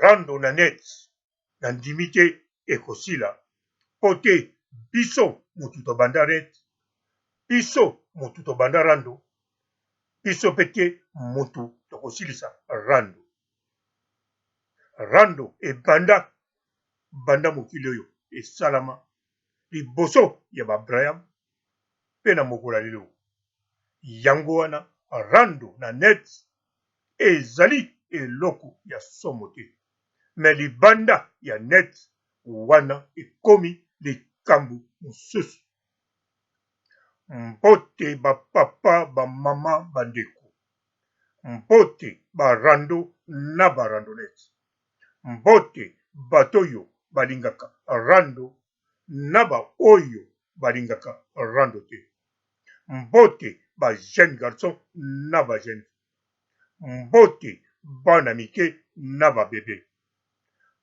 Rando na net na ndimi te ekosila po te biso mutu tobanda net biso mutu tobanda rando biso pe te mutu tokosilisa rando. Rando ebanda banda mokili oyo esalama liboso ya ba Abraham pe na mokolo ya lelo. Yango wana rando na net ezali eloko ya somo te mais libanda ya net wana ekomi likambo mosusu. Mbote ba papa ba mama ba ndeko, mbote ba rando na ba randonette, mbote bato oyo balingaka rando na ba oyo balingaka rando te, mbote ba jeune garçon na ba jeune fille. Mbote bana mike na ba bebe.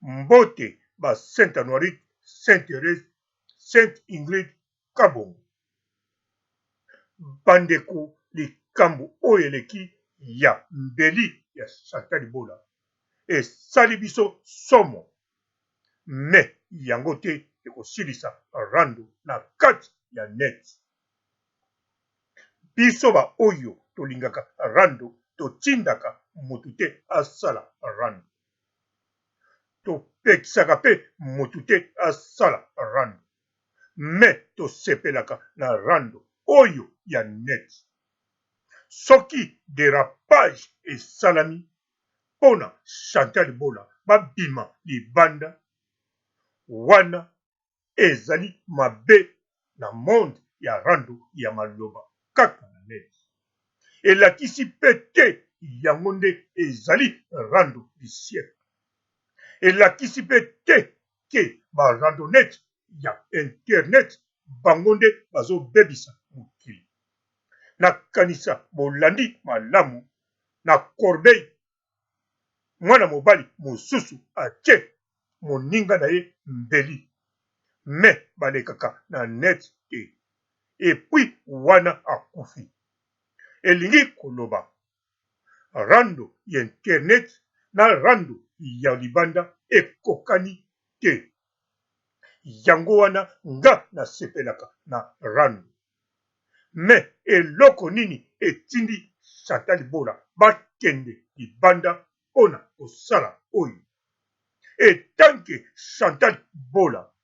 Mbote ba Saint Anuarite, Saint Therese, Saint Ingrid Kabongo. Bandeko likambo oyo eleki ya mbeli ya Chantal Bola esali biso somo mais yango te ekosilisa rando na kati ya net. Biso ba oyo tolingaka rando totindaka mutu te asala rando. Topekisaka pe mutu te asala rando. Mais tosepelaka na rando oyo ya net. Soki derapage esalami pona Chantal Bola babima libanda wana ezali mabe na monde ya rando ya maloba kaka na net. Elakisi pe te yango nde ezali rando du siècle. Elakisi pe te ke ba randonnettes ya internet bango nde bazo bebisa mokili. Nakanisa bolandi malamu na corbeille mwana mobali mosusu atie moninga na ye mbeli mais balekaka na net te et puis wana akufi elingi koloba rando ya internet na rando ya libanda ekokani te yango wana nga nasepelaka na rando Mais eloko nini etindi Chantal Bola bakende libanda pona kosala oyo? Etant que Chantal Bola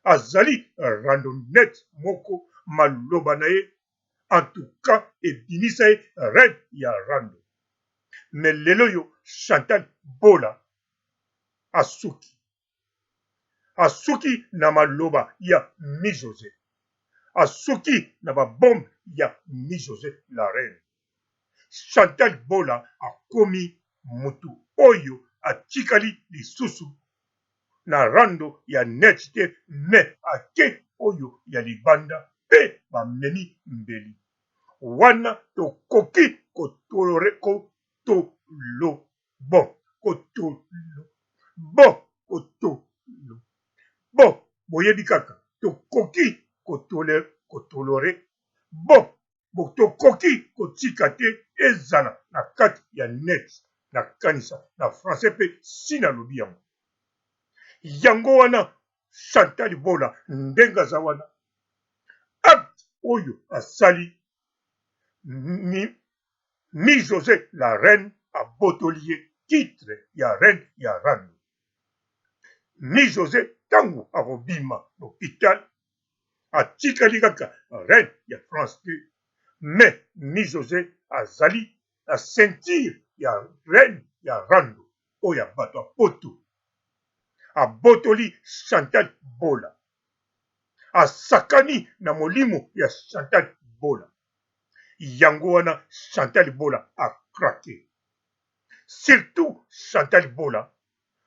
azali randonnette moko maloba na ye en tout cas ebimisa ye reine ya rando. Mais lelo oyo Chantal Bola asuki. Asuki na maloba ya Mi Jose. Asuki na ba bombe ya Mi Jose la reine. Chantal Bola akomi mutu oyo atikali lisusu na rando ya net te mais ake oyo ya libanda pe bamemi mbeli. Wana tokoki ko tolere ko tolo bon kotolo bon kotolo bon boyebi kaka tokoki kotole kotolore bon bo tokoki kotika te ezala na kati ya net nakanisa na français mpe si nalobi yango yango wana Chantal Bola ndenge aza wana acte oyo asali mi Mi Jose la reine abotoli ye titre ya reine ya rando. Mi Jose tangu akobima na hopital atikali kaka reine ya France te mais Mi Jose azali na ceinture ya reine ya rando oyo ya bato ya poto. Abotoli Chantal Bola. Asakani na molimo ya Chantal Bola. Yango wana Chantal Bola a craquer. Surtout Chantal Bola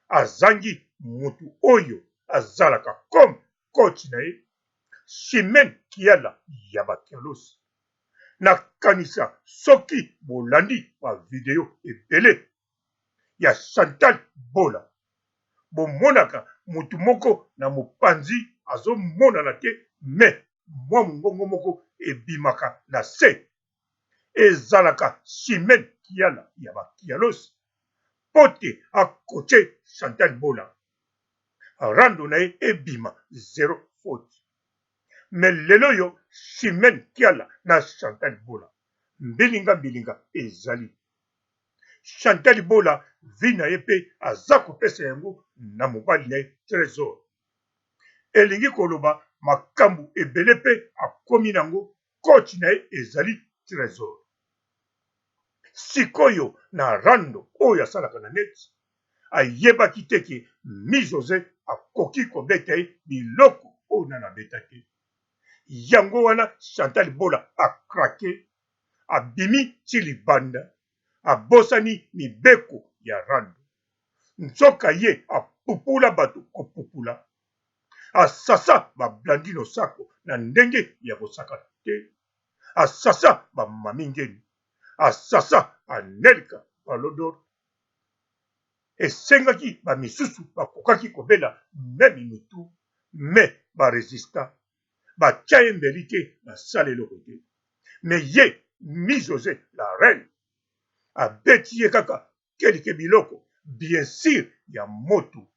azangi mutu oyo azalaka comme coach na ye Chimène Kiala ya ba Kialos. Nakanisa soki bolandi ba video ebele ya Chantal Bola bomonaka mutu moko na mopanzi azomonana te mais mwa mongongo moko ebimaka na se ezalaka Chimène Kiala ya ba Kialos. mpo te akoche Chantal Bola rando na ye ebima zero faute. Mais lelo oyo Chimène Kiala na Chantal Bola mbilinga mbilinga ezali. Chantal Bola vie na ye mpe aza kopesa yango na mobali na ye Tresor. Elingi koloba makambu ebele mpe akomi nango coach na ye ezali Tresor. Sikoyo na rando oyo asalaka na net ayebaki te ke Mi Jose akoki kobeta ye biloko oyo nanu abeta te. Yango wana Chantal Bola a craquer, abimi ti libanda, abosani mibeko ya rando. Nzoka ye apupula bato kopupula, asasa ba Blandine Osako na ndenge ya kosakana te, asasa ba Mami Ngeni, asasa Anelka Ballon d'Or. Esengaki ba misusu bakokaki kobela meme mitu mais ba resista, batia ye mbeli te, basala eloko te. Mais ye Mi Jose la reine abeti ye kaka quelque biloko bien sur ya moto,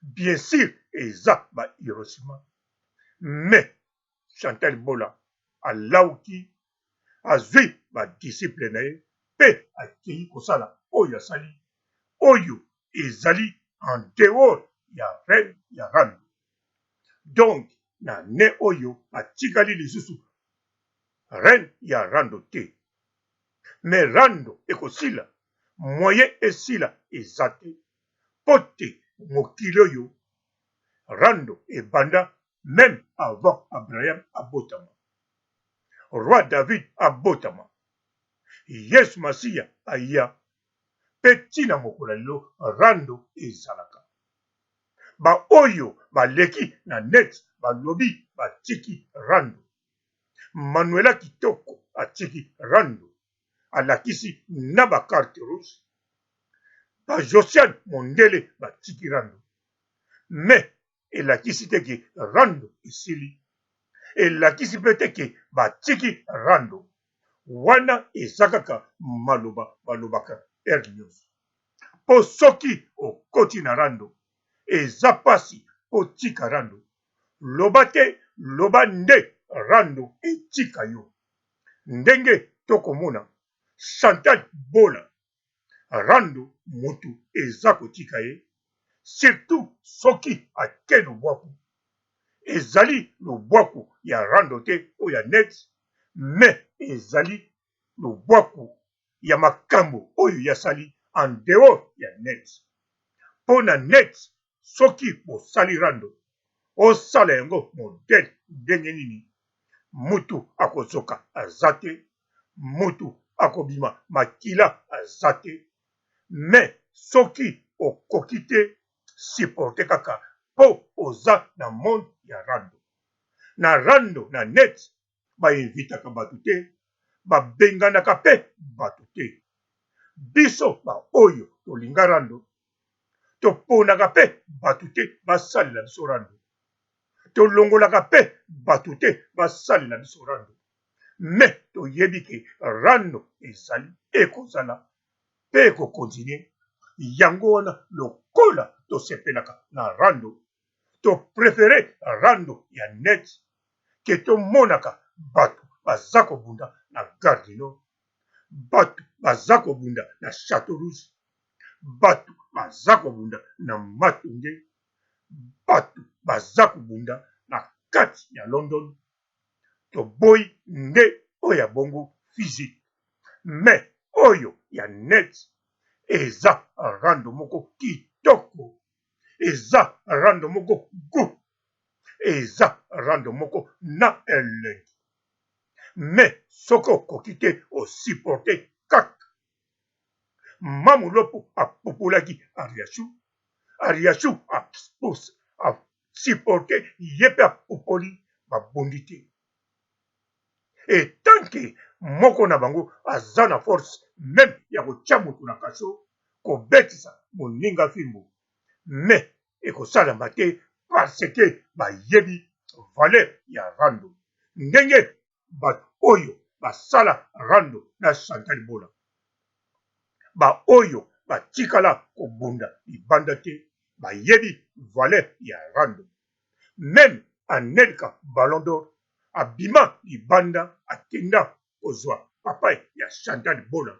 bien sur eza ba Hiroshima mais Chantal Bola alawuki azui ba disciples na ye pe akeyi kosala oyo asali oyo ezali en dehors ya reine ya rando donc na annee oyo atikali lisusu reine ya rando te mais rando ekosila moyen esila eza te po te mokili oyo rando ebanda meme avant Abraham abotama roi David abotama Yesu masiya aya pe ti na mokolo ya lelo rando ezalaka. Ba oyo baleki na net balobi batiki rando. Manuela kitoko atiki rando alakisi na ba carte rouge. Ba Josiane mondele batiki rando mais elakisi te ke rando esili, elakisi pe te ke batiki rando. Wana eza kaka maloba balobaka heure nionso. Po soki okoti na rando, eza pasi otika rando. Loba te, loba nde rando etika yo. Ndenge tokomona Chantal Bola Rando mutu eza kotika ye surtout soki ake lobwaku ezali lobwaku ya rando te oyo ya net mais ezali lobwaku ya makambo oyo ye asali en dehors ya net po na net soki bosali rando osala yango modèle ndenge nini mutu akozoka aza te mutu akobima makila aza te mais soki okoki te supporte kaka po oza na monde ya rando na rando na net ba invitaka batu te ba benganaka pe batu te biso ba oyo tolinga rando toponaka pe batu te basalela biso rando tolongolaka pe batu te basalela biso rando mais toyebi ke rando ezali ekozala pe eko continuer yango wana lokola tosepelaka na rando to prefere rando ya net ke tomonaka batu baza kobunda na gare du nord batu baza kobunda na chateau rouge batu baza kobunda na matonge batu baza kobunda na kati ya london Toboyi nde oyo ya bongo physique mais oyo ya net eza rando moko kitoko eza rando moko gout eza rando moko na elengi mais soki okoki te o supporter kaka Mamu Lopo apupolaki Ariachou, Ariachou a supporter ye pe apupoli babundi te et tant que moko na bango aza na force meme ya kotia moto na kasho kobetisa moninga fimbu mais ekosalama te parce que bayebi valeur ya rando ndenge bato oyo basala rando na Chantal Bola ba oyo. batikala kobunda libanda te bayebi valeur ya rando. Meme Anelka ballon d'or abima libanda akenda kozua papa ya Chantal Bola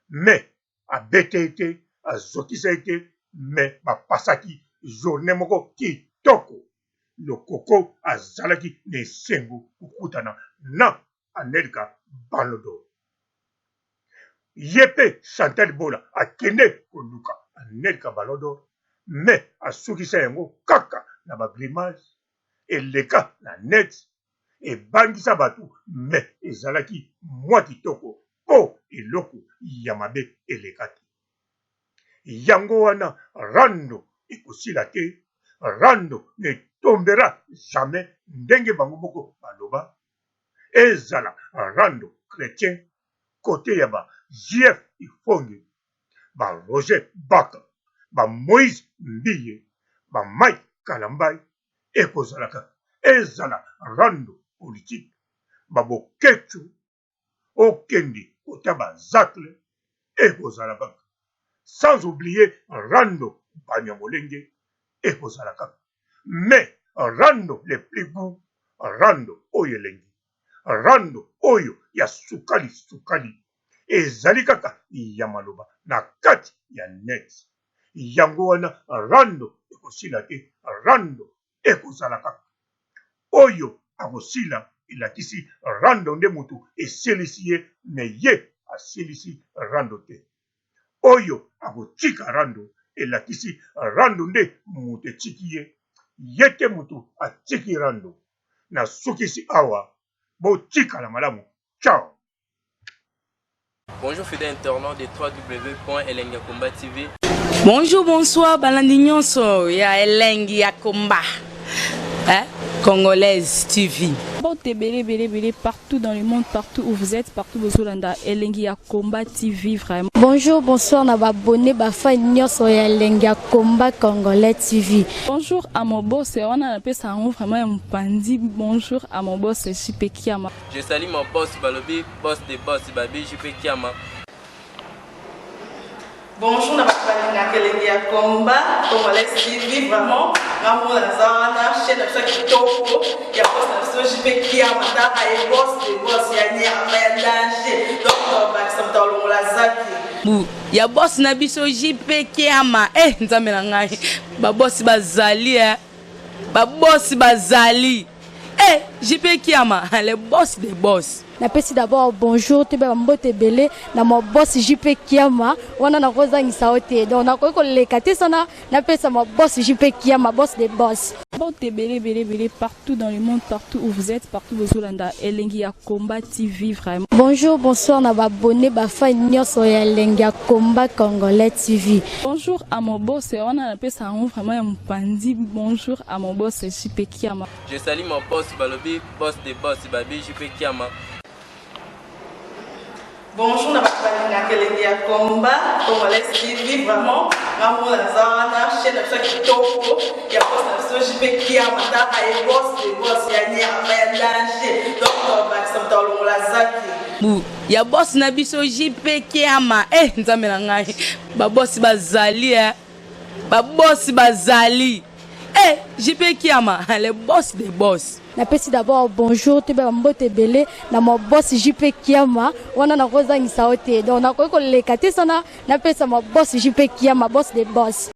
mais abeta ye te azokisa ye te mais ba passaki journee moko kitoko. Lokoko azalaki na esengo kokutana na Anelka ballon d'or. Ye pe Chantal Bola akende koluka Anelka ballon d'or mais asukisa yango kaka na ba grimaces eleka na net ebangisa batu mais ezalaki mua kitoko po eloko ya mabe eleka te. Yango wana rando ekosila te, rando ne tombera jamais ndenge bango moko baloba, ezala rando chretien cote ya ba JF Ifonge, ba Roger Baka, ba Moïse Mbiye, ba Mike Kalambay ekozala kaka ezala rando politique ba Boketshu okende kota ba zacle ekozala kaka sans oublier rando banyamulenge ekozala kaka mais rando le plus gout rando oyo elengi rando oyo ya sukali sukali ezali kaka ya maloba na kati ya net yango wana rando ekosila te rando ekozala kaka oyo akosila elakisi rando nde mutu esilisi ye me ye asilisi rando te oyo akotika rando elakisi rando nde mutu etiki ye ye te mutu atiki rando nasukisi awa botikala malamu ciao. Bonjour fidèle internaute de www.elengiyakomba TV. Bonjour, bonsoir, balandi nyonso ya elengi ya komba. Hein? Congolaise TV. Mbote ebele ebele ebele partout dans le monde, partout où vous êtes, partout bozolanda elengi ya combat TV vraiment. Bonjour, bonsoir na ba abonné ba fan nyonso ya elengi ya combat congolais TV. Bonjour à mon boss, wana napesa yango vraiment ya mopanzi. Bonjour à mon boss JP Kiama. Je salue mon boss balobi boss de boss babi JP Kiama. Bonjour na bato balingaka elengi ya combat congolais TV vraiment nga moko naza wana chaîne na biso ya kitoko ya boss na biso JP Kiama tala ye boss de boss ya nyama ya danger donc tobakisa moto alongola zaki Bu ya boss na biso JP Kiama eh nzambe na ngai ba boss bazali eh ba boss bazali Eh JP Kiama le boss des boss. Napesi d'abord bonjour toyeba ba mbote ebele na mon boss JP Kiama wana nakozangisa yo te donc nakoki koleka te sana napesa mon boss JP Kiama boss des boss. Mbote ebele ebele ebele partout dans le monde partout où vous êtes partout bozolanda elengi ya combat TV vraiment. Bonjour bonsoir na ba abonnes ba fans nionso ya elengi ya combat congolais TV. Bonjour à mon boss wana napesa yango vraiment ya mopanzi bonjour à mon boss JP Kiama. Je salue mon boss balobi boss de boss babi JP Kiama. Bonjour na bato balingaka elengi ya combat congolais TV vraiment nga moko naza wana chaîne na biso ya kitoko ya boss na biso JP Kiama tala ye boss de boss ya nyama ya danger donc tobakisa moto alongola zaki Bu ya boss na biso JP Kiama eh nzambe na ngai ba boss bazali eh ba boss bazali Eh JP Kiama le boss des boss. Napesi d'abord bonjour toyeba ba mbote ebele na mon boss JP Kiama wana nakozangisa yo te donc nakoki koleka te sana napesa mon boss JP Kiama boss des boss.